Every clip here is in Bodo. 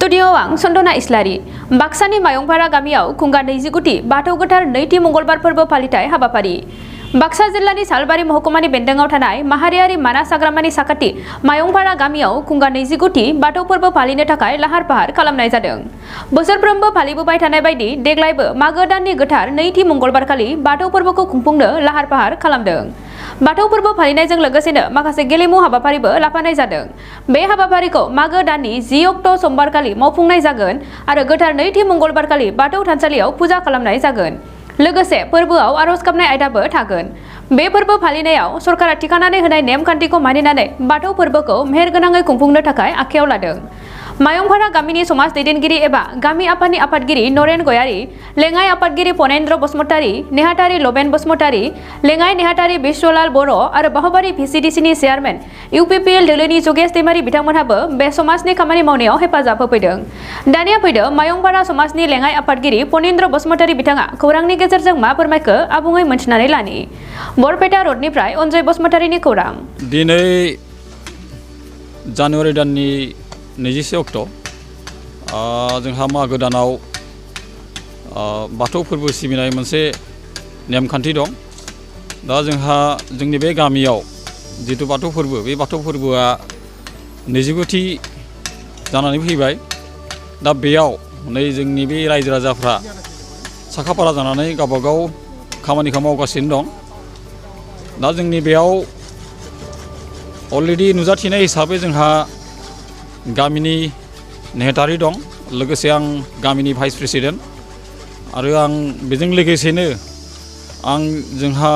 स्टुडियो आं सन्दना इस्लारि बाक्सानि मायंपारा गामियाव खुंगा 29 बाथौ गोथार नैथि मंगलबार फोरबो फालिथाय हाबाफारि बाक्सा जिल्लानि सालबारि महकुमानि बेन्दोंआव थानाय माहारियारि मानास हाग्रामानि साखाथि मायंपारा गामियाव खुंगा 29 बाथौ फोरबो फालिनो थाखाय लाहार फाहार खालामनाय जादों। बोसोरफ्रोमबो फालिबोबाय थानाय बायदि देग्लायबो मागो दाननि गोथार नैथि मंगलबारखालि बाथौ फोरबोखौ खुंफुंनो लाहार फाहार खालामदों। बाथौ फोरबो फालिनायजों लोगोसेनो माखासे गेलेमु हाबाफारिबो लाफानाय जादों। बे हाबाफारिखौ मागो दाननि 10 अक्ट' समबारखालि मावफुंनाय जागोन आरो गोथार नैथि मंगलबारखालि बाथौ थानसालियाव फुजा खालामनाय जागोन। लोगोसे फोरबोआव आरज गाबनाय आयदाबो थागोन। बे फोरबो फालिनायाव सरकारा थिखानानै होनाय नेमखान्थिखौ मानिनानै बाथौ फोरबोखौ मेहेरगोनाङै खुंफुंनो थाखाय आखायाव लादों। मायंपारा गामिनि समाज दैदेनगिरि एबा गामि आफादनि आफादगिरि नरेन गयारी, लेङाइ आफादगिरि फनेन्द्र बसुमतारी, नेहाथारि लबेन बसुमतारी, लेङाइ नेहाथारि बिश्वलाल बर' आरो बाहुबारि भिसिडिसिनि चेयारमेन इउपिपिएल दोलोनि जगेश दैमारी बिथांमोनहाबो बे समाजनि खामानि मावनायाव हेफाजाब होफैदों। दानिया फैदो मायंपारा समाजनि लेङाइ आफादगिरि फनेन्द्र बसुमतारी बिथाङा खौरांनि गेजेरजों मा फोरमायखो आबुङै मोनथिनानै लानि। बरपेटा रडनिफ्राय अनजय बसुमतारीनि खौरां। दिनै जानुवारि दाननि 21 अक्ट' जोंहा मागो दानाव बाथौ फोरबो सिबिनाय मोनसे नेमखान्थि दं। दा जोंहा जोंनि बे गामियाव जिथु बाथौ फोरबो, बे बाथौ फोरबोआ 29थि जानानै फैबाय। दा बेयाव नै जोंनि बे रायजो राजाफ्रा साखाफारा जानानै गावबागाव खामानिखौ मावगासिनो दं। दा जोंनि बेयाव अलरेडि नुजाथिनाय हिसाबै जोंहा गामिनि नेहाथारि दं, लोगोसे आं गामिनि भाइस प्रेसिडेन्ट आरो आं बेजों लोगोसेनो जोंहा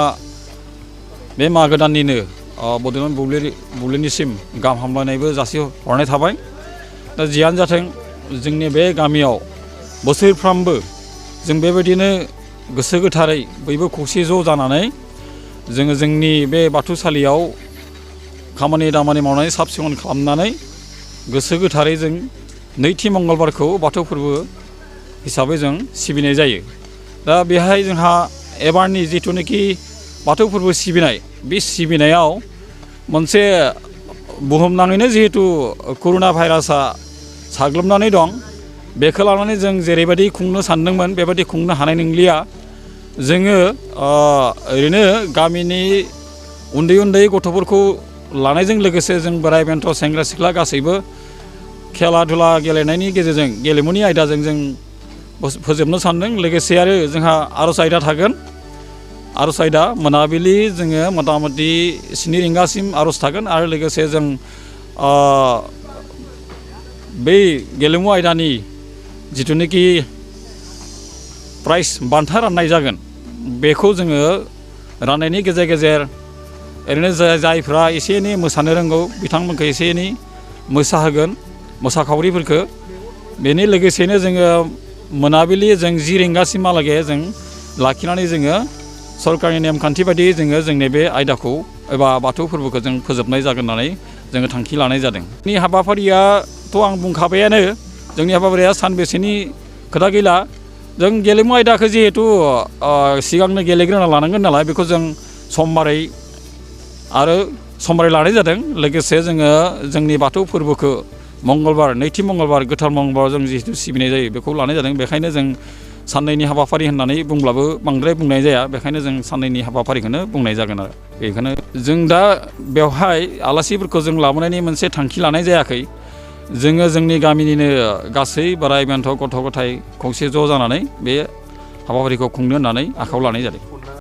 बे मागो दाननिनो बड'लेण्ड बुब्लिनिसिम गाहाम हामलायनायबो जासिहरनाय थाबाय। दा जियानो जाथों जोंनि बे गामियाव बोसोरफ्रामबो जों बेबायदिनो गोसो गोथारै बयबो खौसे ज' जानानै जोङो जोंनि बे बाथौसालियाव खामानि दामानि मावनानै साब सिखोन खालामनानै गोसो गोथारै जों नैथि मंगलबारखौ बाथौ फोरबो हिसाबै जों सिबिनाय जायो। दा बेहाय जोंहा एबारनि जिथुनाखि बाथौ फोरबो सिबिनाय, बे सिबिनायाव मोनसे बुहुमनाङैनो जिहेतु कर'ना भाइरासआ साग्लोबनानै दं, बेखौ लानानै जों जेरैबायदि खुंनो सानदोंमोन बेबायदि खुंनो हानाय नंलिया। जोङो ओरैनो गामिनि उन्दै उन्दै गथ'फोरखौ लानायजों लोगोसे जों बोराइ बेन्थ' सेंग्रा सिख्ला गासैबो खेला धुला गेलेनायनि गेजेरजों गेलेमुनि आयदाजों जों फोजोबनो सानदों। लोगोसे आरो जोंहा आर'ज आयदा थागोन। आर'ज आयदा मोनाबिलि जोङो मथा मथि 7 रिंगासिम आर'ज थागोन आरो लोगोसे जों बै गेलेमु आयदानि जिथुनाखि प्राइज बान्था राननाय जागोन, बेखौ जोङो राननायनि गेजेर गेजेर ओरैनो जायफ्रा एसे एनै मोसानो रोंगौ बिथांमोनखौ एसे एनै मोसाहोगोन, मोसाखावरिफोरखौ। बेनि लोगोसेनो जोङो मोनाबिलि जों 10 रिंगासिमहालागै जों लाखिनानै जोङो सरकारनि नेमखान्थि बायदियै जोङो जोंनि बे आयदाखौ एबा बाथौ फोरबोखौ जों फोजोबनाय जागोन होननानै जोङो थांखि लानाय जादों। जोंनि हाबाफारियाथ' आं बुंखाबायानो, जोंनि हाबाफारिया सानबेसेनि खोथा गैला। जों गेलेमु आयदाखौ जिहेथु सिगांनो गेलेग्रोना लानांगोन नालाय, बेखौ जों समबारै लानाय जादों। लोगोसे जोङो जोंनि बाथौ फोरबोखौ मंगलबार, नैथि मंगलबार, गोथार मंगलबार जों जिहेतु सिबिनाय जायो, बेखौ लानाय जादों। बेखायनो जों साननैनि हाबाफारि होननानै बुंब्लाबो बांद्राय बुंनाय जाया, बेखायनो जों साननैनि हाबाफारिखौनो बुंनाय जागोन आरो। बेखौनो जों दा बेवहाय आलासिफोरखौ जों लाबोनायनि मोनसे थांखि लानाय जायाखै। जोङो जोंनि गामिनिनो गासै बोराइ बेन्थ' गथ' गथाय खौसे ज' जानानै बे हाबाफारिखौ खुंनो होननानै आखायाव लानाय जादों।